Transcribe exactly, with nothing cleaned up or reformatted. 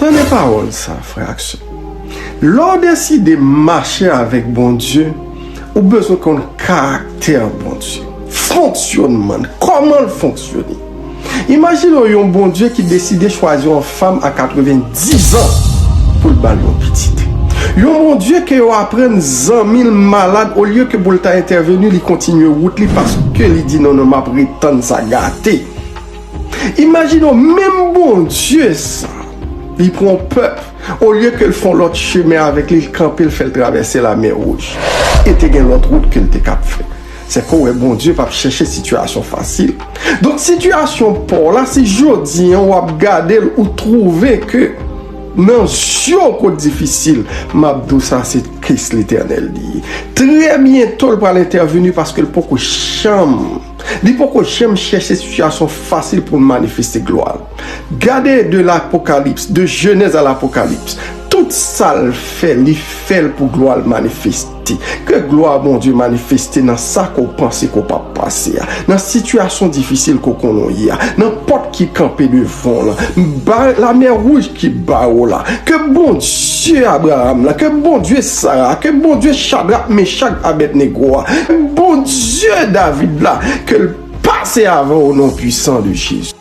Tande pawòl sa, frè ak sè. Lè w deside mache avèk Bondye, ou bezwen konn karaktè Bondye, fonksyònman l, kòman l fonksyone. Imajine w yon Bondye ki deside chwazi yon fanm a katrevendiz an pou l ba l yon pitit. Yon Bondye ke yo aprann zanmi l malad, olye ke pou l ta entèveni, li kontinye wout li paske li di, "Non, non, m ap ret tann sa gate." Imajine w, menm Bondye sa, li pran yon pèp, olye ke l fè yon lòt chemen avèk li, l kanpe, l fè l travèse Lamè Wouj. E te gen lòt wout ke l te kab fè. Se ke w wè Bondye p ap chèche sitiyasyon fasil. Donk, sitiyasyon pa w la, si jodi a w ap gade l, ou twouve ke nan zye w kot difisil, m ap di w sa, se Kris Letènèl li ye. Trè byento, l pral entèveni paske l poko janm, li poko janm chèche sitiyasyon fasil pou l manifeste glwa l. Gade de l'Apocalypse, de Jenèz a l'Apocalypse, tout sa l fè, li fè l pou glwa l manifeste. Ke glwa Bondye manifeste nan sa ke w panse ke w p ap pase a, nan sitiyasyon difisil ke w konnen w ye a, nan pòt ki kanpe devan w lan, ba, Lamè Wouj ki bare w la. Ke Bondye Abraram la, ke Bondye Sara, ke Bondye Chadrak, Mechak, Abèdnego a, ke Bondye David la, ke l pase avè w o non pwisan de Jezi.